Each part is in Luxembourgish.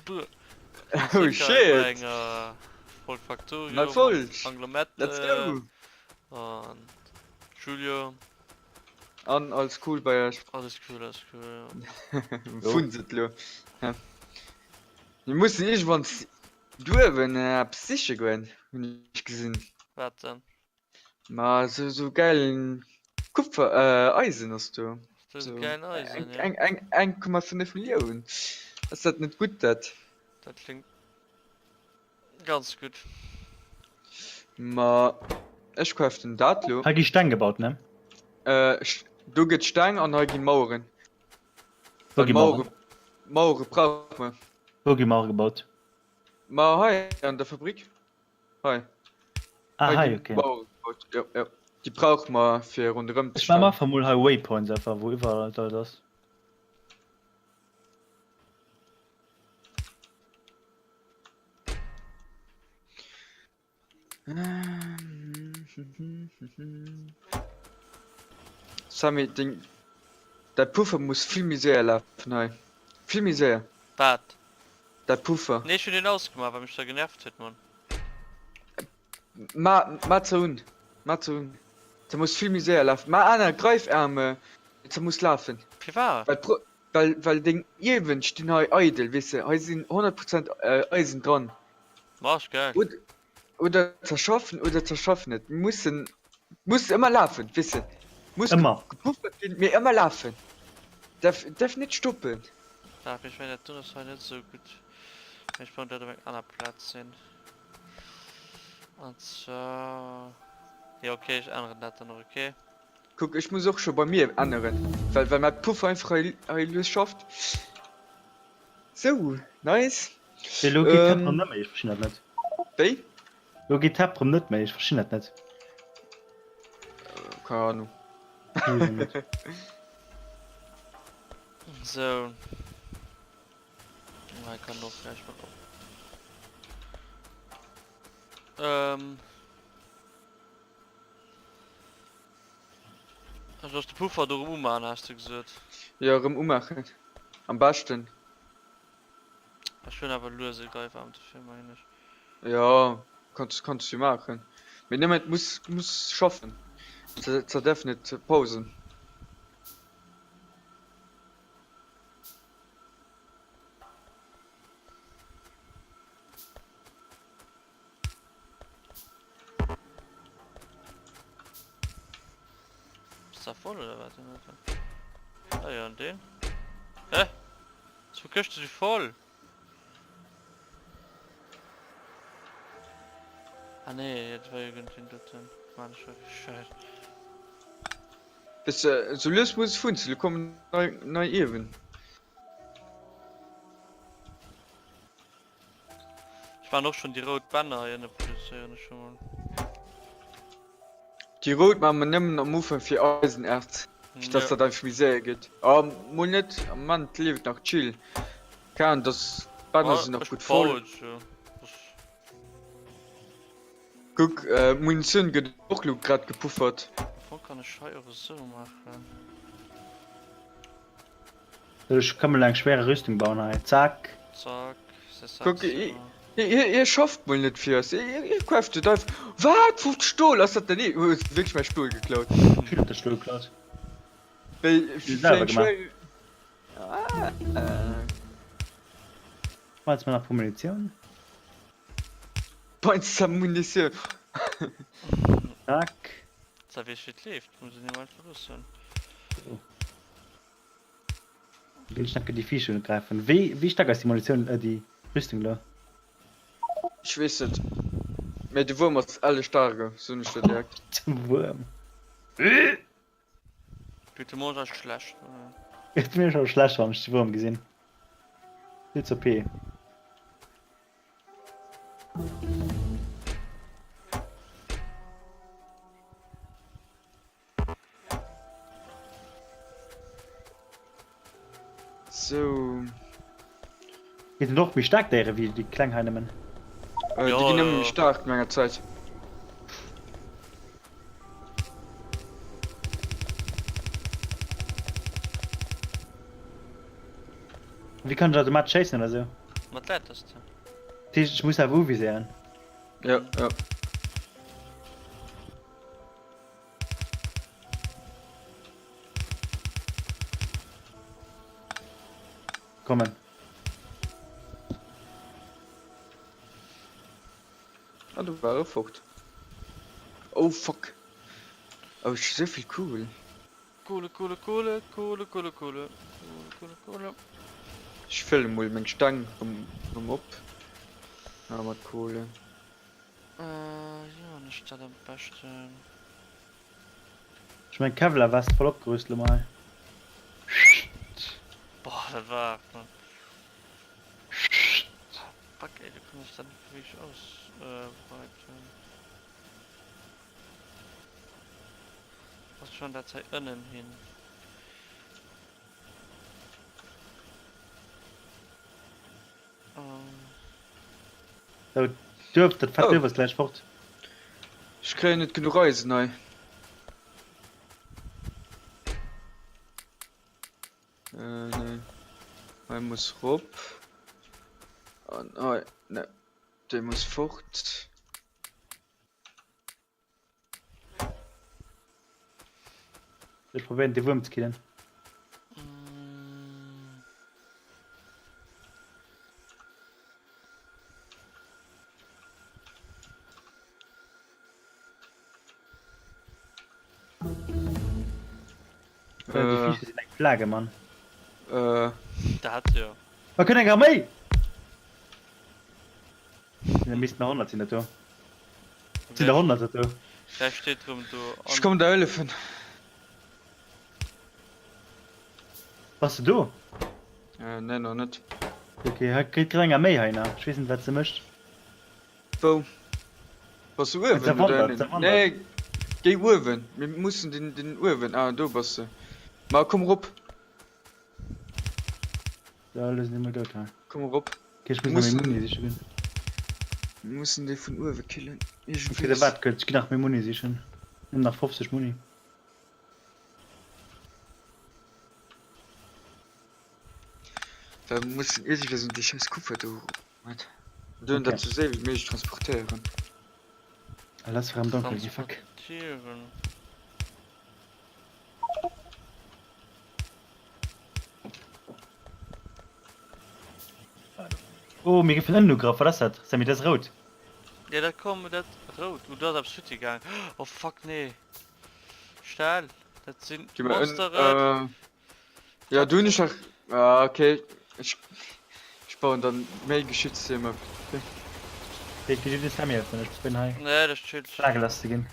Buh. Oh shit! Enger Folg Factorio Nei Folg! Anglomette Let's go! An Julio. An alles cool bei iech? Alles cool, alles cool, ja. Vun se lo. Mir mussen iergendwann duerwen eppes siche goen, hunn ech gesinn. Wat denn? Ma sou sou gäilen Kupfer äh Eisen ass do. Sou gäilen Eisen, ja. Eng eng eng 1,5 Millioun. Ass dat net gutt dat? Dat klingt ganz gutt. Ma ech craften dat lo. Hei gi Steng gebaut, ne? Äh do gëtt Steng an hei gi Maueren. Wou gi Maueren? Mauere brauche mer. Wou gi Mauere gebaut? Ma hei an der Fabrik. Hei. Ah, hei, okay. Ja, ja. Déi brauche mer fir ronderëm ze stellen. Ech maache mol hei Waypoints einfach, wou iwwerall dat ass. Sammy, deng, däi Puffer muss vill méi séier lafen hei. Vill méi séier. Wat? Däi Puffer. Nee, ech hunn deen ausgemaach, well mech da genervt huet, Mann. Ma, ma ze un, ma ze un. Ze muss vill méi séier lafen. Ma aner Greifärme, ze muss lafen. Firwat? Well d'Pro, well, well deng Iewen stinn hei eidel, weess de. Hei sinn 100 Prozent Eisen dran. Ma ass geil. Oder, oder zerschaffen oder zerschaffen net. Mir mussen, muss ëmmer lafen, weess de. Muss Ëmmer. gepuffert ginn, mee ëmmer lafen. Därf, därf net stoppen. Waart, ech mengen dat doen ass hei net esou gutt. Ech bauen dat op eng aner Plaz hin. An zwar, jo ok, ech änneren dat dann och, ok. Kuck, ech muss och scho bei mir änneren, well well mäi Puffer einfach hei hei lues schafft. Sou, nice. Wéi, lo geet d'Tab rëm net méi? Ech verstinn dat net. Wéi? Lo geet d'Tab rëm net méi, ech verstinn dat net. Keng Ahnung. Sou. Hei kann och vläicht mal op. Ähm. Also ass de Puffer do erëm umachen, has de gesot? Jo, erëm umaachen. Am beschten. Ech hunn awer luese Greifarm dofir, mengen ech. Jo, kanns, kanns du maachen. Mee nëmmen et muss, muss schaffen. Ze därf net pausen. Ist da voll oder was? Ah ja, und den? Hä? Zwou Këschte si voll! Ah nee, dat war iergendween doten. Mann, ech war bescheuert. Wëss de, sou lues muss et funzen, lo kommen nei, nei Ierwen. Ech maan och schon déi rout Bänner hei ënne produzéieren ech schon mol. Déi rout maache mer nëmmen am Ufank fir Eisenerz, fir dass dat einfach méi séier geet. Ah mol net, am Moment leeft et nach chill. Keng Ahnung, dass d'Bänner sinn nach gutt voll. Kuck, Munitioun gëtt och lo grad gepuffert. Am Fong kann ech hei och esou maachen. Ech kann mol eng schwere Rüstung bauen hei. Zack. Zack, c'est ça. Kuck, hie schafft mol net fir eis. Hie craftet einfach. Wat? 50 Stol? Ass dat däin Eescht? Hues de wierklech mäi Stol geklaut? Ech hunn net de Stol geklaut. Wéi Ech hunn fir selwer eng gemaach. schwéier. Ah. Ech maachen jetzt mol nach puer Munitioun. Meinst du Munitioun? Zack. Da weess wéi et leeft, muss een him einfach loossen. So. Ginn ech nach déi Viecher ugräifen. Wéi wéi staark ass déi Munitioun äh déi Rüstung elo? Ech weess net, mee de Wuerm ass elle staark, soen ech der direkt. De Wuerm. Gute Morgen ass schlecht. Gëtt mir scho schlecht wann ech de Wuerm gesinn. Vill ze OP. Sou. Déi sinn och méi staark Déiere wéi déi kleng hei nëmmen. Äh, déi ginn ëmmer méi staark no enger Zäit. Wéi kann ech automatesch schéissen oder sou? Mat Leertaste. Dat heescht, ech muss awer uviséieren. Ja, ja. Kommen. Ah, do war e fort. Oh fuck. Oh, ech hu souvill Kugel. Kohle, Kohle, Kohle, Kohle, Kohle, Kohle, Kohle, Kohle, Kohle. Ech fëlle mol meng Steng rëm op. Ah, mat Kohle. Äh, wéi man ech dat am beschten? Ech meng Kevlar West voll opgerüst lo mei. Boah, dat war haart, Mann. Fuck, ey, du kann ech dat net wierklech ausbreiten. Ass schon dat hei ënnen hin. Sou, Duerf, dat fett Oh. Duerf ass gläich fort. Ech kréien net genuch Eisen hei. Äh, nee. Hei muss rop. An hei, ne. Dee muss fort. Ech probéieren de Wuerm ze killen. Äh, déi Viecher sinn eng Plage, Mann. Äh. Dat jo. Mer kënnen eng Arméi! Da missten der 100 sinn dat do. Sinn der 100 dat do. Vläicht steet rëm do Ech an. kommen der hëllefen. Bass de do? Äh, nee, nach net. Ok, hei kritt grad eng Arméi hei nach. Ech weess net wat se mécht. Wou? Bass du uewen Se oder wandert, ënnen? se wandert. Nee, géi uewen. Mir mussen den, den uewen. Ah, do bass de. Ma komm rop. So, lo sinn déi mol dout hei. Komm erop. Okay, ech muss nach méi Muni siche ginn. Mir mussen déi vun uewe killen. Okay, da waart kuerz, ech ginn nach méi Muni sichen. Ech hunn nach 50 Muni. Well mir mussen iergendwéi un déi scheiss Kuffer do eran. Mir doen dat sou séier wéi méiglech transportéieren. Lass erëm donkel gi, fuck. Transportieren. Oh, mir gi vun ënnen ugraff. Wat ass dat? Sammy, dat ass rout. Ja, dat komm, dat rout. Oh, do ass eppes futti gaang. Oh fuck, nee. Schnell, dat sinn Gi mer ën, Monsteren. äh, ja, do hunn ech nach, ah, okay. Ech, ech bauen dann méi Geschütztierm op. Okay. Wéi, gi du de Sammy helfen, ech probéieren hei Nee, dat ass chill. Flagge lass ze ginn.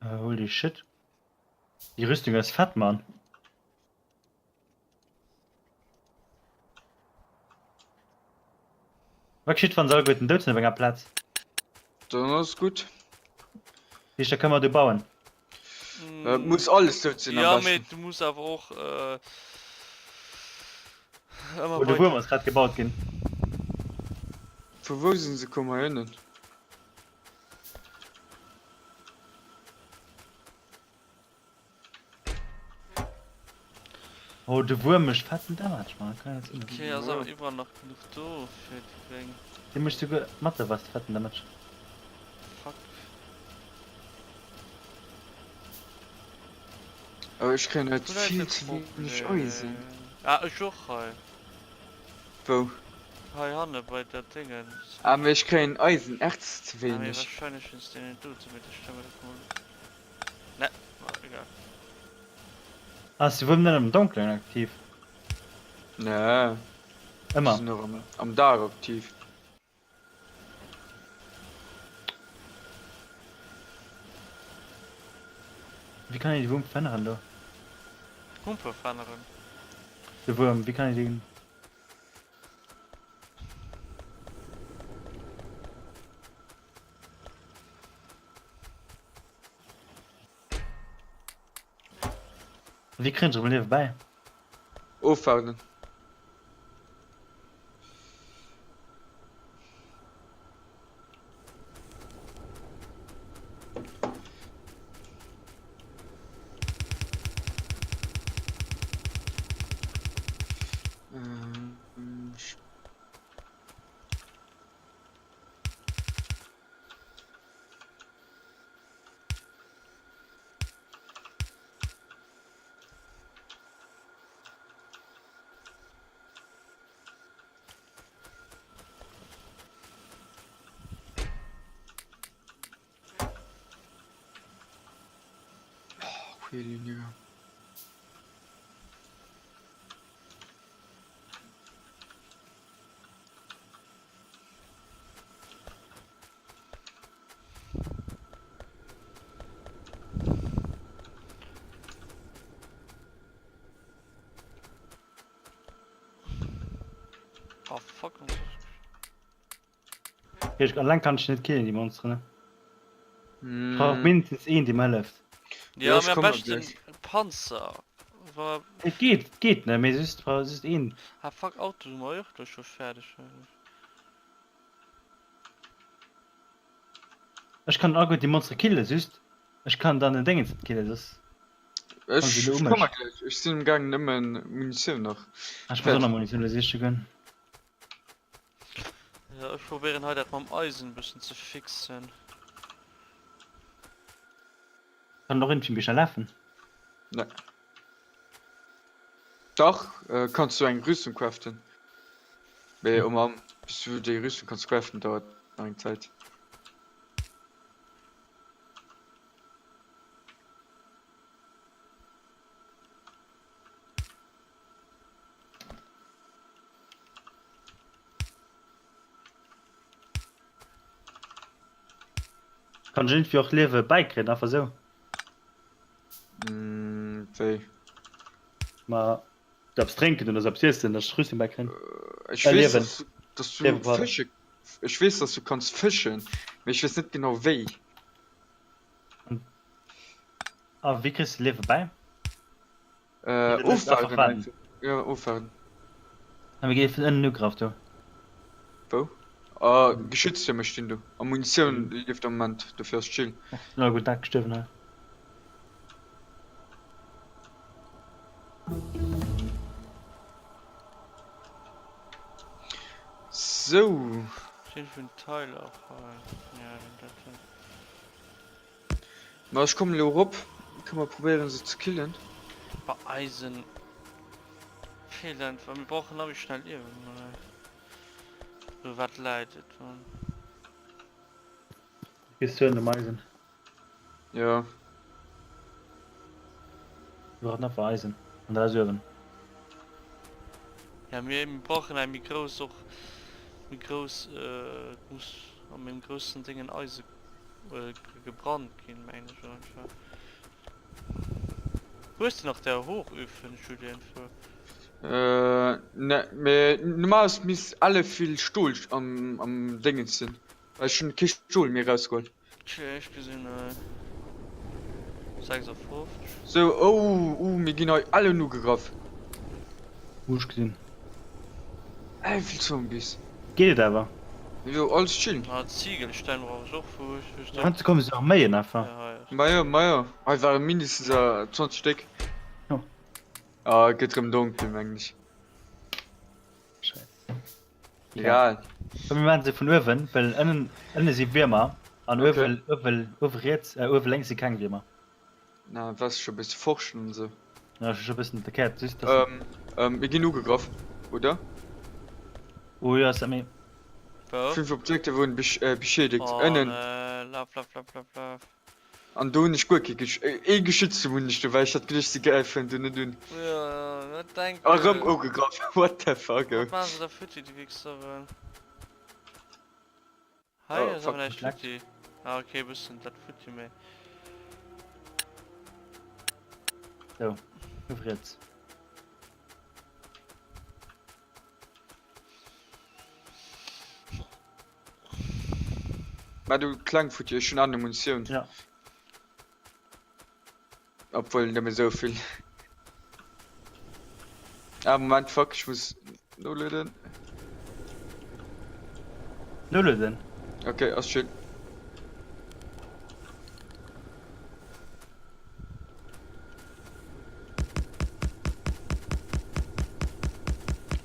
Uh, holy shit. Die Rüstung ass fett, Mann. Wat geschitt, wann se alleguerten dout sinn op enger Plaz? Dann ass gutt. Heescht, da kënne mer do bauen. Äh, muss alles dout sinn am Ja, mee beschten. du muss awer och äh, ëmmer Oh, de weider. Wuerm ass grad gebaut ginn. Vu wou sinn se komm? Hei ënnen? Oh, de Wuerm mécht fetten Damage, man. Kann jetzt sinn. Okay, ass awer iwwerall nach genuch do fir déi Gréng. Dee mécht souguer mat der West fetten Damage. Fuck. Awer ech kréien halt Wou läit vill de ze wéineg Problem? Eisen. Ah, ech och hei. Wou? Hei hanne bei der Dingens. Ah, mee ech kréien Eisenerz ze Ah, mee wéineg. wahrscheinlech wéinst deenen dote, mee dat stelle mer dat mol. Ne, ma egal. Ass de Wuerm net am Donkelen aktiv? Nee. Ëmmer. Sinn och am, am Dag aktiv. Wéi kann een de Wuerm veränneren do? Humpe veränneren? De Wuerm, wéi kann een deen. Wéi kréien ech erëm Liewe bäi? Ofwaarden. Queli, Digga. Oh fuck. Ich, allein kann ich nicht killen, die Monster, ne? Ich brauch Mm. mindestens een, dee mer hëlleft. Ja, Ja, ich mir am komme beschten gleich. Panzer. War, Et geet, et geet, ne? Mee just, brauch just een. ah fuck, Auto sind wir auch schon fertig. Ech kann all gutt déi Monstere killen, just ech kann dann den Dingens net killen, soss. Ech, Kommen se ech lo komme mech. gleich. Ech sinn am Gaang nëmmen Munitioun nach. Ah, ech muss och nach Munitioun siche goen. Ja, ech probéieren hei dat mam Eisen bëssen ze fixen. Kann och irgendwie méi schnell lafen. Ne. Dach, äh, kanns du eng Rüstung craften. Mee um am, bis du déi Rüstung kanns craften, dauert nach eng Zäit. Kann ech irgendwie och Liewe bäikréien, einfach sou? Mm, wéi? Ma eppes drénken oder sou eppes iessen, dass ech Rüstung bäikréien. Ech Äh, weess, Liewen. dass du, dass du Liewen, pardon. fësche, ech weess, dass du kanns fëschen, mee ech weess net genau wéi. A wéi kriss de Liewe bäi? Äh, Oder lässt einfach ofwaarden waarden? einfach. Ja, ofwaarden. A mir géifen ënnen ugraff do. Wou? Ah, Geschütztürme stinn do. A Munitioun lieft am Moment, dofir ass chill. Sinn alleguer dat gestuerwen hei. Sou. Sinn vun Teil och hei. Ja, den dat hei. Ma ech kommen elo erop, kënne mer probéieren se ze killen. Bei Eisen feelt einfach, mir brauchen nach méi schnell Iewen oder sou wat läit et wann. Bis zu dem Eisen. Ja. Wir brauchen einfach Eisen an da ass Uewen. Ja mir mir brauchen eng méi grouss och méi grouss äh, muss an mengem groussen Dingen Eise Gebrannt ginn mengen ech einfach. Hues de nach der Hochöfen Julien fir? Äh ne mee normalerweis misst elle vill Stol am am Déngens sinn, well ech hunn kee Stol méi erausgeholl. Tje ech gesinn hei 56. Sou oh uh mir ginn hei allen ugegraff. Hu ech gesinn. Ey vill Zombies. Geet et awer? Jo alles chill. Ah Ziegelstein brauch ech och wou ech wou ech dat. Heiansdo komme se Arméien einfach. Ja hei ass. Majo majo hei ware mindestens 20 Stéck. Jo. Ah et gëtt rëm donkel mengen ech. Scheiss. Egal. Komm mir maachen se vun uewen, well ënnen ënne si Wiermer an Okay. uewe uewe uewe riets äh uewe lénks si keng Wiermer. Na waars scho bësse forschen an esou. Ja, ech hu scho bëssen erkläert, just dass. Ähm, ähm, mir ginn ugegraff, oder? Oh jo, ass dat méi. Wou? 5 Objekte wurden besch äh, beschädigt. Oh Ënnen. nee, laf, laf, laf, laf, laf. An do hunn ech guer kee Gesch ee Geschütz hunn ech do, well ech hat geduecht, se gräifen do net un. Ja, wat denk A rëm de? ugegraff, what the fuck, oh. Wat maachen se da futti, déi Wichseren? Hei Oh, ass fuck. awer näischt Leckt. futti. Ah okay, bëssen dat futti méi. So, uewe riets. Mä du kleng futti, ech hunn aner Munitioun. Ja. Obwuel net méi esou vill. Ah Moment, fuck, ech muss nolueden. Nolueden? Okay, ass chill.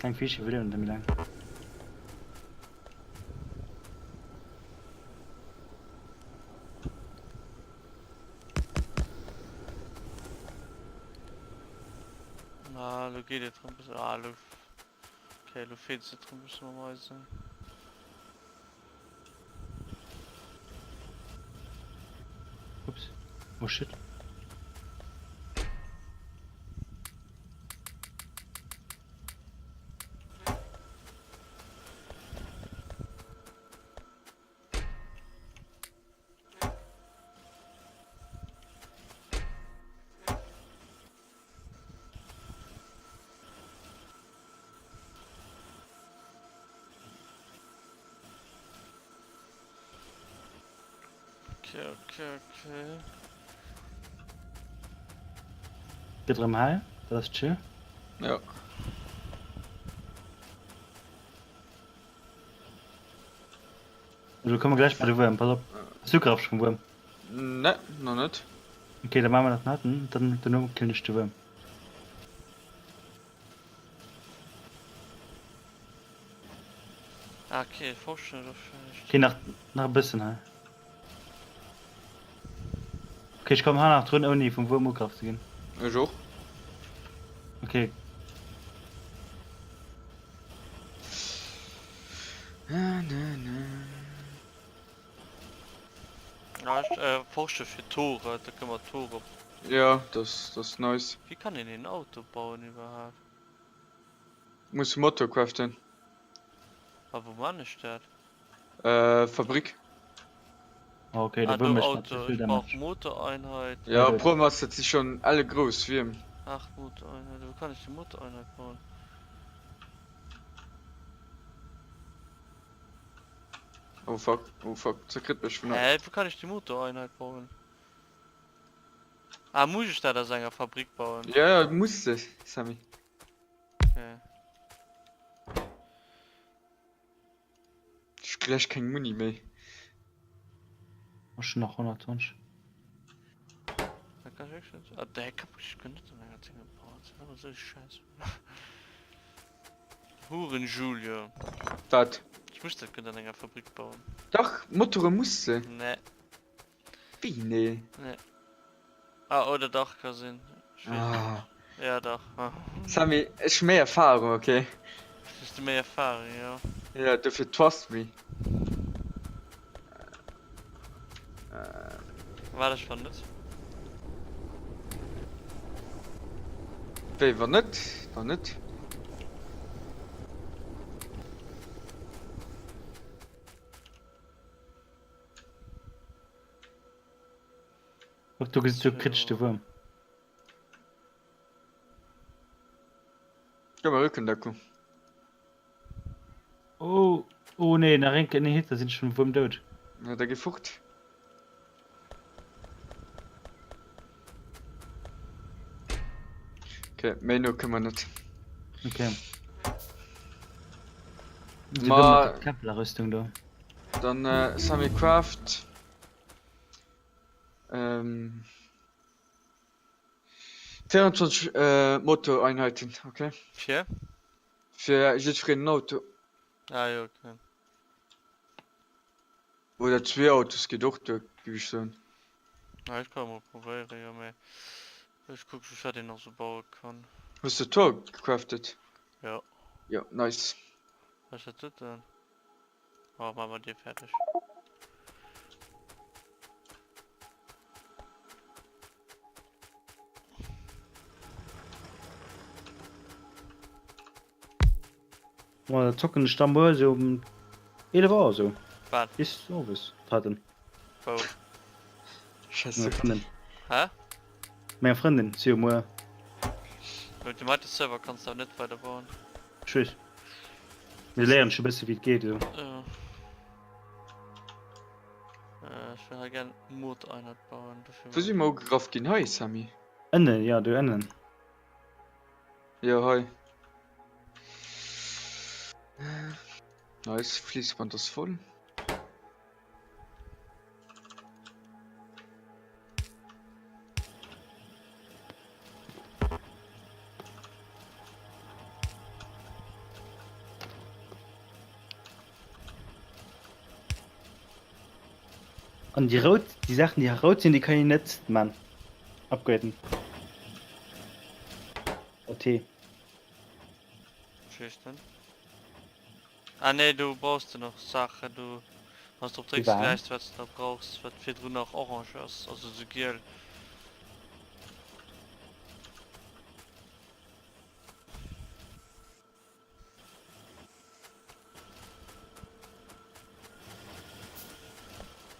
Kleng Viische wëllen net méi laang. Ah, lo geet et rëm bëssen. Ah, lo. Okay, lo feelt et rëm bëssen mam Eisen. Ups. Oh shit. Okay, okay, okay. Gëtt erëm hell, dat ass chill. Ja. Elo komme gläich bei de Wuerm, pass op. Bass du ugegraff vum Wuerm? Ne, nach net. Okay, da maache mer dat nach, dann dono killen ech de Wuerm. Ah, okay, forschen oder vläicht. Okay, nach, nach e bëssen hei. Okay, ech kommen hei nach drun, ouni vum Wuerm ugegraff ze ginn. Ech och. Okay. Na, na, na. Ah, ech äh, forsche fir Tore, da kënne mer Tore. Ja, das, das ist nice. Wéi kann een een Auto bauen iwwerhaapt? Muss Motor craften. A wou man ech dat? Äh, Fabrik. Oh, okay, Ah, de Wuerm do mécht nach ze Auto, vill ech brauch Damage. Motoreinheit. Ja, Blöd. Problem ass, dat si schon elle grouss Wierm. 8 Motoreinheit, wou kann ech déi Motoreinheit bauen? Oh fuck, oh fuck, zerkritt mech vun Hä, wou kann ech déi Motoreinheit bauen? Ah, muss ech dat aus enger Fabrik bauen? Ja, ja, muss de, Sammy. Okay. Ech gläich keng Muni méi. Ech hun nach 120. Da kann ich wirklich nicht. Ah, der kann ich kann nicht an enger Dinge bauen. Das ist aber so scheiße. Huren Julio. Wat? Ich muss dat kënnt an enger Fabrik bauen. Dach, Motore muss se. Nee. Wéi nee? Nee. Ah, oder dach ka sinn. Ech weess net. Ah. Ja, dach. Sammy, ech hu méi Erfahrung, okay? Hues du méi Erfahrung, jo. Ja, dofir trust me. Wat ech wann net? Wéi wann net? Dann net. Och du gesiss, du krittsch de Wuerm. Gëff mer Rückendeckung. Oh, oh nee, nach eng Kéier Hit, da sinn ech vum Wuerm dout. Ja, da gi fort. Okay, méi no kënne mer net. Okay. Ma Kepler-Rüstung do. Dann äh, Sammy Craft. Ähm, 24 äh, Motoreinheiten, okay? Fir? Fir jiddwereen en Auto. Ah jo, okay. Oder zwee Autos geet och duer, géif ech soen. Ah, ech kann mol probéieren, jo, mee ech kucke just wat een nach sou baue kann. Hues de Tor gecraftet? Jo. Jo, nice. Wat ass dat doten? Oh, maache mer dee fäerdeg. Ma da zocken ech da muer sou um 11 Auer sou. Wat? Bis owes Titan. Wou? Scheiss Menger Sucht. Frëndin. Hä? Menger Frëndin, si hu muer. Op dem heite Server kanns de awer net weiderbauen. Ech weess. Mir léieren scho bësse wéi et geet esou. Jo. Ech wëll hei gär Mod-Einheit bauen, dofir. Wou si mer ugegraff ginn? Hei, Sammy. Ënnen, jo, do ënnen. Jo, hei. Nice, Fliessband ass voll. An déi rout, déi Saachen déi rout sinn, déi kann een net man upgraden. OT. Was heescht denn? Ah nee, do brauchs de nach Saachen, do wanns drop drécks Iwwerall? gesäis de wat de nach brauchs, wat virdrun nach orange ass, also sou giel.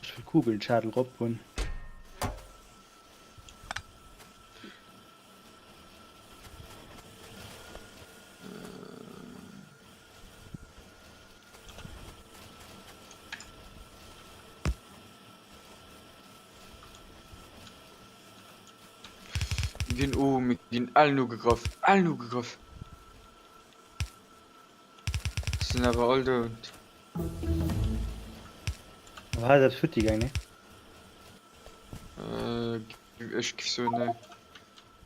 Ech wëll Kugeln-Schadel rop hunn. Mir ginn, oh, mir ginn allen ugegraff, allen ugegraff. Sinn awer all dout. Awer hei ass eppes futti gaang, nee? Äh, ech giff soen nee.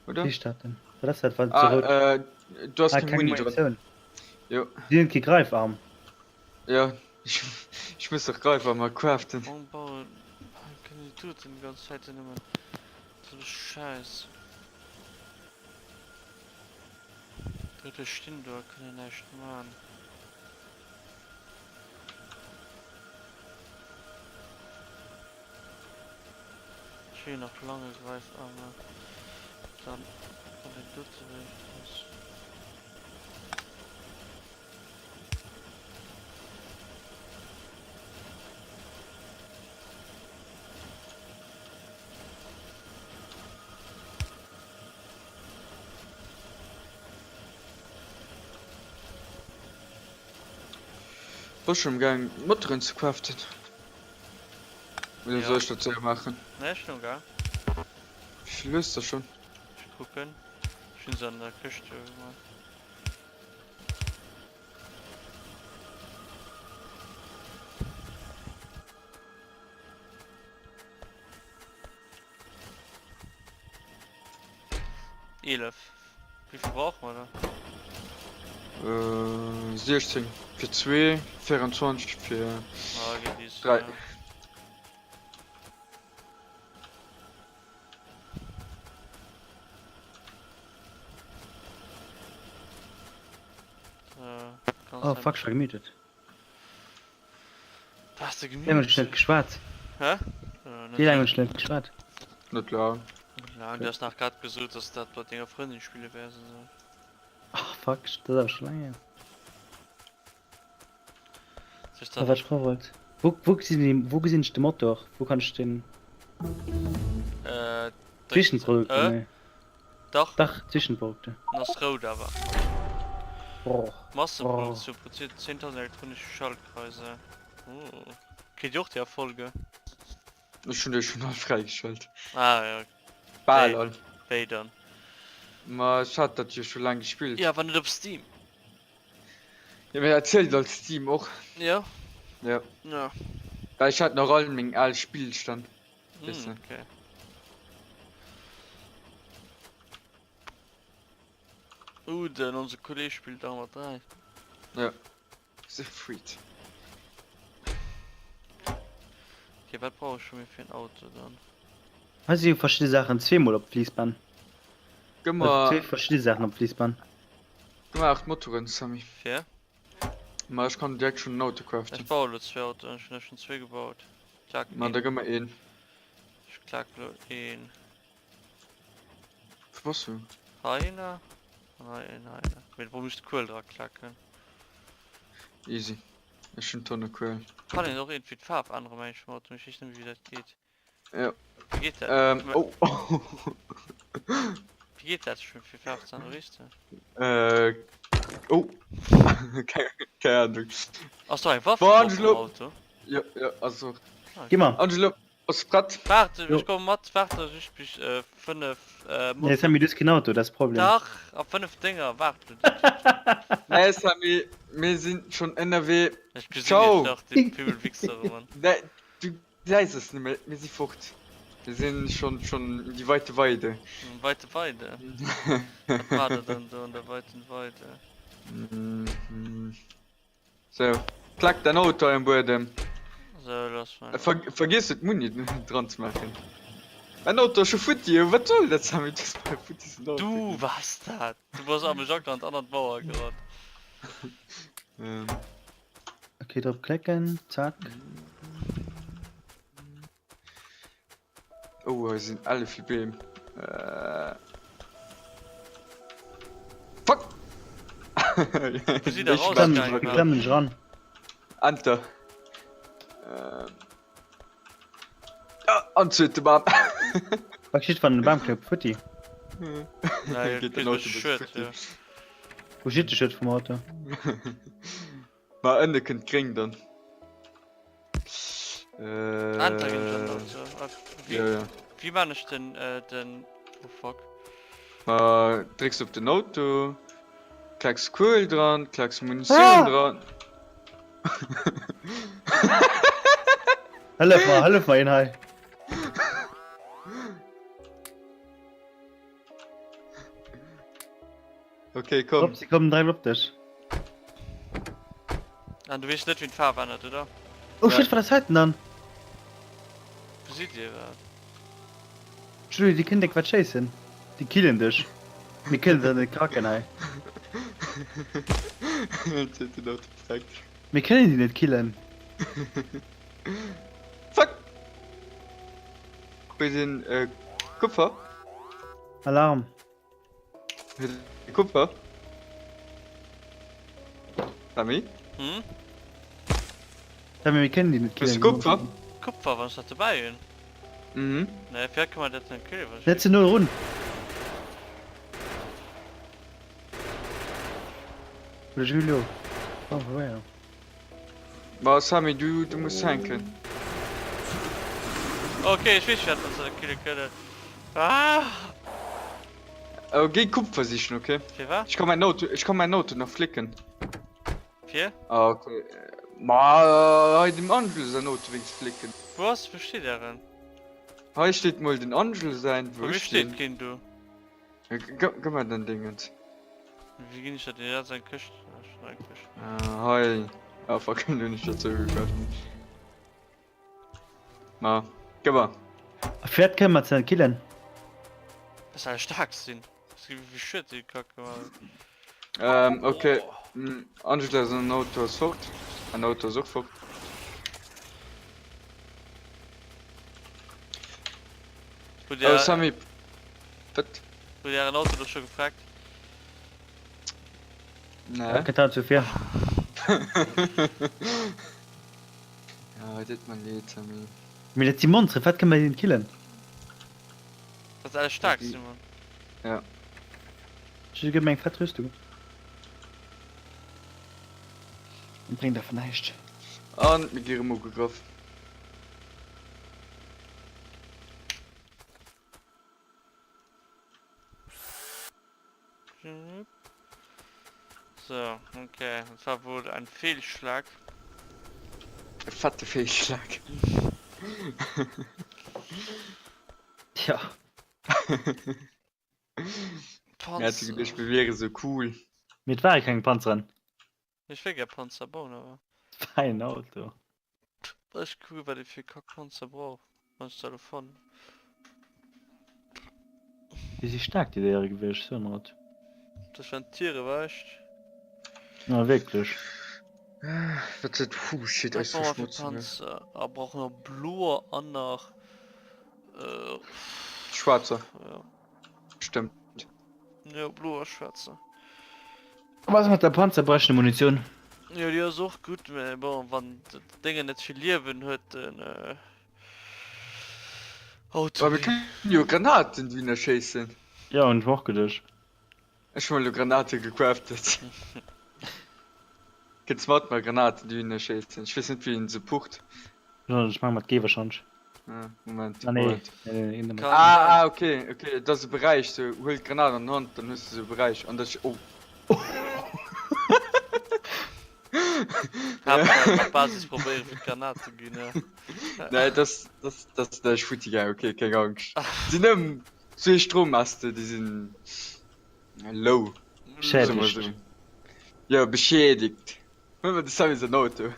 Oder? Wéi heescht dat denn? Wat ass dat, wat Ah, sou rout? äh, du hast Ah, keng keng Muni dran. Munitioun. Jo, Si hunn kee Greifarm. ja. Ich, ich muss doch Greifarmer craften. Warum bauen kënnen déi Tuten déi ganz Zäit nëmmen sou Schäiss. D'Leit stinn do a kënnen näischt man. Ech hu jo nach lange Greifarme. Dann wann dat dote réischt ass. Bass schon am gaang Motoren ze craften? Oder Ja. soll ech dat séier maachen? Nee, ech sinn am gaang. Wéivill hues de schon? Ech kucken. Ech hunn se an der Këscht jo gemaach. 11. Wéivill brauche mer da? Äh, 16 fir zwee, 24 fir Ah, geet easy, dräi. ja. Oh fuck, ech war gemutet. Wars de Wéi laang hunn ech net gemutet? geschwat? Hä? Wéi laang hunn ech net geschwat? Net laang. Net laang, du has nach grad gesot, dass dat bei denger Frëndin spille wäers an esou. Oh fuck, dat ass awer scho laang hier. Sech Wat dann. ech froe wollt, wou wou gesinn déi wou gesinn ech de Motor? Wou kann ech den. Äh, Zwischenprodukte, äh? nee. Dach. Dach, Zwischenprodukte. En ass rout awer. Brrr. Masseproduktion produziert 10.000 elektronische Schaltkreise. Oh. Kritt Dir och déi Erfolge? Ech hunn déi schonn all fräigeschalt. Ah ja. Bal all. Wéi dann? Ma ech hat dat jo scho laang gespillt. Jo, awer net op Steam. Jo, mee dat zielt als Steam och. Jo? Jo. Ja. Well ech hat nach all meng al Spillstänn. Weess Hm, de. okay. Uh, den onse Kolleg spillt Arma 3. Ja. Siegfried. Okay, wat brauch ech scho méi fir en Auto dann? Hei si jo verschidde Saachen zweemol op d'Fliissband. Gëmm Also mer, zwee verschidde Saachen op d'Fliissband. gëmm mer 8 Motoren, Sammy. Fir? Ma ech kann direkt schon en Auto Ech craften. baue lo zwee Autoen, ech hunn der schon zwee gebaut. Klack Ma een. da gëmm mer een. Ech klack lo een. Wou bass du? Heihinner an hei een heihinner. Mee do muss Kuel dra klacken. Easy. Ech hunn Tonne Kuel. Kann een och iergendwéi d'Faarf ännere meng ech vum Auto, mee ech weess net méi wéi dat geet. Ja. Wéi geet dat? Ähm, oh. Wéi geet dat schon fir Faarf ze änneren, weess de? Äh, oh. Keng, keng Ahnung. Ass do eng Waff Boah, drop vum Angelo. Auto? Ja, ja, also. Gi mer. Angelo, bass du prett? Waart, ech Jo. komme mat, waart da just bis äh, 5 äh, Nee, Sammy, du hues keen Auto, dat ass Problem. Dach, a 5 Dénger, waart du. Nee, Sammy, mir sinn schon ënnerwee. Ech gesinn Ciao. iech nach, déi Pimmelwichser, Mann. Nee, du Gesäis es nëmme, mir si fort. Mir sinn schon schon in die weite Weide. Weite Weide? Wat maacht der dann do an der weiten Weide? Sou, klack dein Auto am Buedem. Sou, lass mal. Ver vergiss net d'Muni dran ze maachen. Mäin Auto ass scho futti, wat soll dat Sammy? Du hues mer e futtissen Auto Du ginn. waars dat! Du bass am Jacques an d'anert Mauer gerannt. Okay, drop klicken, zack. Oh, hei sinn elle vill Beem. Äh. Fuck! Wou si der Ech rausgaangen? Klemmen, klemmen ech ran. Enter. Ähm. Ah, an zweete Bam. Wat geschitt wann de Bam klappt? Futti. Nee, Geet den kritt Auto e bis Schued, futti. jo. Wou steet de Schued vum Auto? Ma ënne kënnt gréng dann. Enter ginn ech an Äh, den Auto. Ah, Wéi, ja, ja. wéi man ech den, äh, den, oh fuck. Ma drécks op den Auto, klecks Kuel dran, klecks Munitioun dran. Hëllef mer, hëllef mer een hei. Okay, komm. Hopp, sie kommen direkt op dech. An du weess net wéi d'Faarf ännert, oder? Oh shit, wat ass heiten dann? Wou sidd dir iwwerhaapt? Julie, déi kënnen déck wat schéissen. Déi killen dech. Mir kënnen se net kracken hei. Mir kënnen déi net killen. Fuck! Huet een Kupfer? Alarm. Huet ee Kupfer? Sammy? Hm? Sammy, mir kënnen déi net Hues killen. du Kupfer? Kupfer, wann ech dat dobäi hunn? Mhm. Nee, firwat kann man dat net killen? wann ech Net ze no run. Oder Julio. Komm vorbei. Ma Sammy, du, du muss tanken. Okay, ech weess firwat mer se net kille kënnen. Ah! Oh, géi Kupfer sichen, okay? Firwat? Ech kann mäin Auto, ech kann mäin Auto nach flicken. Fir? Ah, okay. Ma hei dem Angelo säin Auto wéinst flicken. Wou ass, wou steet ären? Hei steet mol den Angelo säin, Bei wou mir ech steet stinn. keen do. Gëff mer den Dingens. Wéi ginn ech dat? Dat ass eng Këscht. Eng Këscht. Ah, hei. Ah, fuck, hunn ech dat zougeklappt. Ma, gëff mer. A firwat kënne mer ze net killen? Dass se staark sinn. Wéi schued déi Kacke war. Ähm, okay. Angela säin Auto ass fort. Mäin Auto ass och fort. Hutt Oh, Dir, Samy, wat? hutt Dir Ären Auto do scho gefreckt? Nee. Kënnt haut zu vir. Ja, et deet mer leed, Samy. Mee dat si Monstere, wat kënne mer deenen killen? Dat ass alles staark, Simon. Ja. Just gëtt mir eng fett Rüstung. An bréngt awer näischt. An mir gi rëm ugegraff. So, okay. Das war wohl ein Fehlschlag. E fette Fehlschlag. Tja. Mir hätte geduecht, mir wiere sou cool. Mee et ware keng Panzeren. Ech wéll gär Panzer bauen, awer. Fein Auto. Ech kucke wat ee fir Kackpanzer brauch, wann ech se elo fannen. Déi si staark déi Déiere gewiescht, soe mer et. Dat waren d'Tiere weischt. Ja wierklech. Wat huet Hu shit Wat eis brauche mer fir verschmotzen ne? Panzer? Ah brauche mer bloer an nach äh, Schwaarzer. Ja. Stëmmt. Jo, bloer a schwaarzer. Was mat der panzerbrechende Munition? Jo déi ass och gutt, mä bon wann Déngen net vill Liewen huet den Auto. Mir kënnen jo Granaten dohinner schéissen. Jo hunn ech mer och geduecht. Ech hu elo Granate gecraftet. Kënns mat mer Granaten dohinner schéissen? Ech weess net wéi een se pucht. Ech menge mat G wahrscheinlech. Ah, Moment, Ah, nee. Moment. Nee, nee, nee, nee. Ah, ah, okay, okay, dat ass e Beräich, sou huel d'Granat an d'Hand, dann hues de sou e Beräich an dat oh. Haaptsaach op Basis probéieren fir d'Granat ze ginn, ja. Nee, das, das, das, das ist futti gaang, okay, keng Angscht. Sinn nëmmen zwee Strommaste, déi sinn low. Beschädigt. Jo, beschädigt. Huel mer de Sammy säin Auto.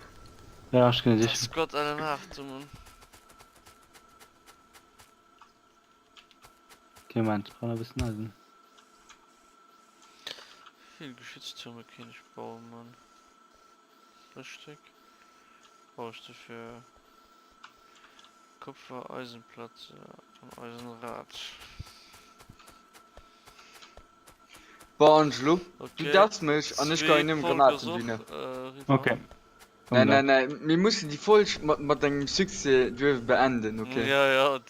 Ja, ech ginn et Das Gott alle Nacht, du Mann. Okay, Moment, ich brauch nach e bëssen Eisen. Vill Geschütztürme kéint ech bauen, Mann. Stéck. Brauch ech dofir Kupfer, Eisenplatte an Eisenrad. Bon, Angelo, du darfs mech an ech geien nëmmen Granaten dünne. Okay. Nee, nee, nee, mir mussen déi Folg mat, mat engem Succès duerf beenden, okay? Ja, ja.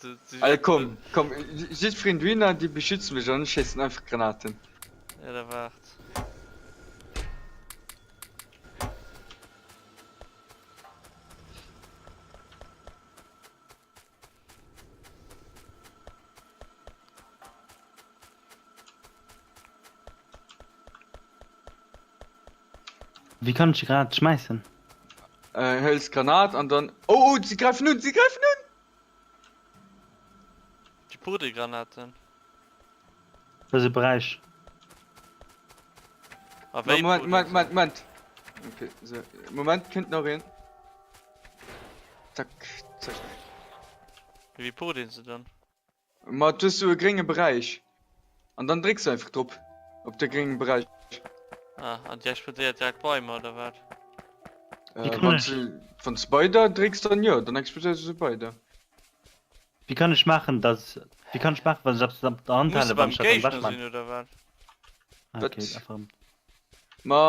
Allez, komm, komm, jiddwereen dohinner, déi beschützen mech an ech schéissen einfach Granaten. Ja, da waart. Wéi kann ech déi Granat schmäissen? Hëls d'Granat an dann. Oh oh, si gräifen un, si gräifen un! Déi Pudegranaten. Dëse Beräich. A wéi Moment, Moment, Moment, Moment. Okay, so. Moment, kënnt nach een. Zack, zack. Wéi put een se dann? Ma du hues sou e grénge Beräich. An dann drécks du einfach drop. Op de grénge Beräich. Ah, an déi explodéiert direkt bei mer, oder wat? Äh, wann du, wann du bei der drécks, dann jo, dann explodéiert se bei der. Wéi kann ech maachen dass wéi kann ech maachen wann ech eppes an der Hand Muss halen se wann beim ech dat dann Géigner ewech man? sinn oder wat? Ah, okay, Wat? einfach Ma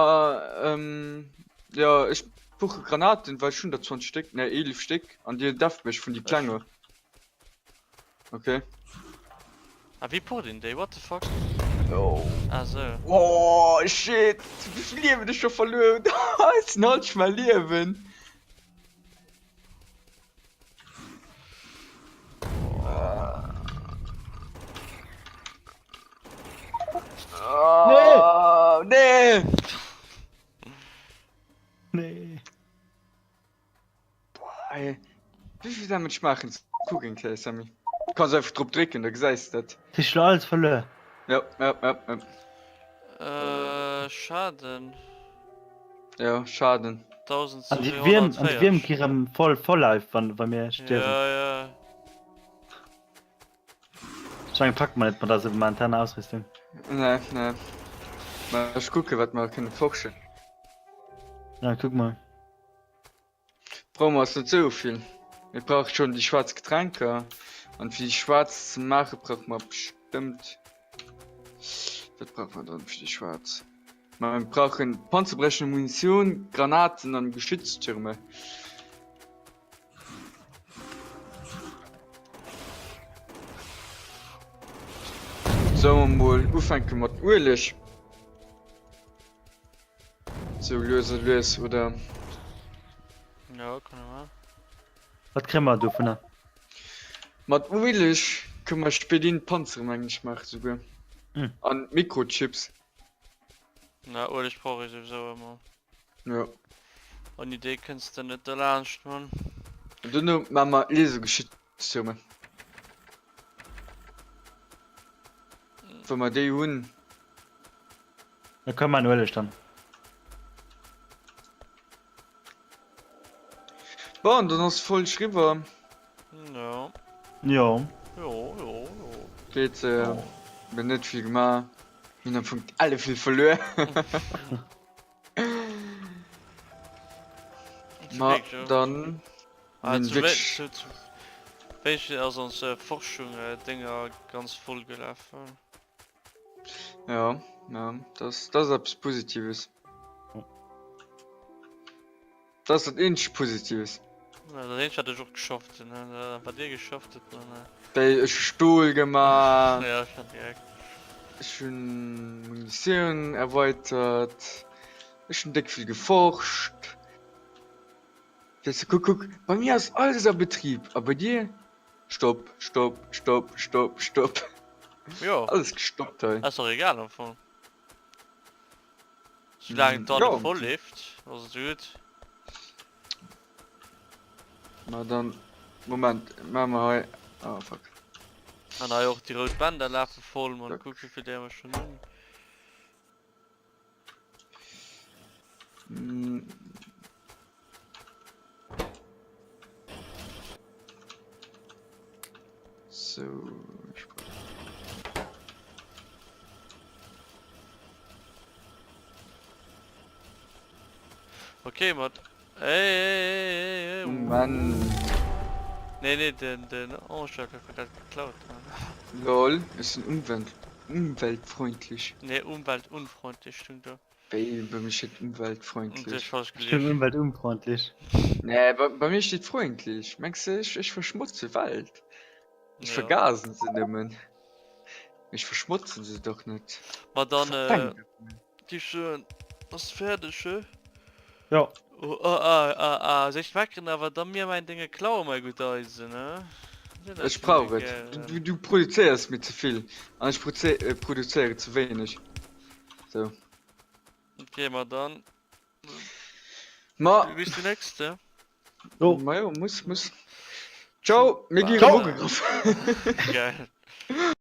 ähm, jo ech brauche Granaten well ech hunn der 20 Stéck, ne 11 Stéck an dir derft mech vun déi Ech klenge. Okay. Ah wéi put een déi? What the fuck? Oh. Ah sou. Oh shit, wéivill Liewen ech scho verluer hunn. Ech sinn halsch mäi Liewen. Nee! Nee! Nee. Boah, ey. Wéi vill Damage maachen d'Kugeln, Clay, Sammy? Du kanns einfach drop drécken, da gesäis de dat. Hues du alles verluer? Ja, ja, ja, ja. Äh, Schaden. Ja, Schaden. An déi Wierm, an déi Wierm gi rëm voll voll life, wann wa mir stierwen. Ja, ja. Ech mengen packt mer net mat eiser momentaner Ausrüstung. Nee, nee. Ma ech kucke wat mer kënne forschen. Ja, kuck mol. Brauche mer ass net sou vill. Mir brauche schon déi schwaarz Getränker. An fir déi schwaarz ze maache brauche mer bestëmmt. Wat brauche mer dann fir déi schwaarz? Ma mir brauchen panzerbrechende Munition, Granaten an Geschütztürme. Solle mer mol ufänke mat Ueleg? Sou lues a lues, oder? Ja, kann e man. Wat kréie mer dovunner? Mat Ueleg kënne mer spéiderhin Panzere mengen ech maachen souguer. Hm. An Mikrochips. Na, Ueleg brauch ee souwisou ëmmer. Jo. Ouni déi kënns de net derlaanscht, Mann. An duerno maache mer Lasergeschütztürme. Wa mer déi hunn. Da komm man Ueleg dann. Bon, dann ass Folg riwwer. Jo. Jo. Jo, jo, jo. Geet, äh, mir net vill gemaach. Mir hunn am Fong alle vill verluer. Ma dann Ah, Min zu wierklech. wé zu wéi ass ons äh, Forschung äh, Dinger ganz voll gelafen. Ja, ja, das, das ass eppes Positives. Dat ass dat eenzegt Positives. Ja, dat eenzegt wat ech och geschafft hunn, ne? Wat dir geschafft hutt, dann. Äh... Wéi ech hu Stol gemaach. Ja, schon direkt. Ech hunn Munitioun erweitert. Ech hunn déck vill geforscht. Weess de, kuck, kuck, bei mir ass alles a Betrib a bei dir? Stopp, stopp, stopp, stopp, stopp. Jo. Alles gestoppt hei. Ass och egal am Fong. Soulaang Mm, d'Anne ja. voll leeft, ass et gutt. Ma dann, Moment, maache mer hei, ah fuck. An hei och déi rout Bänder lafe voll, man. Zack. Kuck wéivill där mer schonn hunn. Mm. So, ich Okay, mat. Ey, ey, ey, ey, ey. Mann. Nee, nee, den, den Angel huet mir dat geklaut, Mann. Lol, ech sinn umwelt, umweltfreundlich. Nee, umweltunfreundlich stung do. Wéi, bei mir steet umweltfreundlich. Falsch Stung gelies. umweltunfreundlich. Nee, bei, bei mir steet freundlich. Mengs de, ech, ech verschmotze Welt? Ech Ja. vergasen se nëmmen. Ech verschmotzen se dach net. Ma dann, äh, Verdenk. Déi schön ass fäerdeg, he? Jo. Oh, ah, ah, ah, ah, soll ech meckeren, awer da mir mäin Dénge klaue mäi gutt Eisen, he? Ech brauch et. Du, du produzéiers mir ze vill an ech produzéiere ze wéineg. Sou. Okay, ma dann. Ma Bis die nächste. Jo. Ma jo, muss, muss. Ciao, mir gi Ciao. ugegraff. Geil.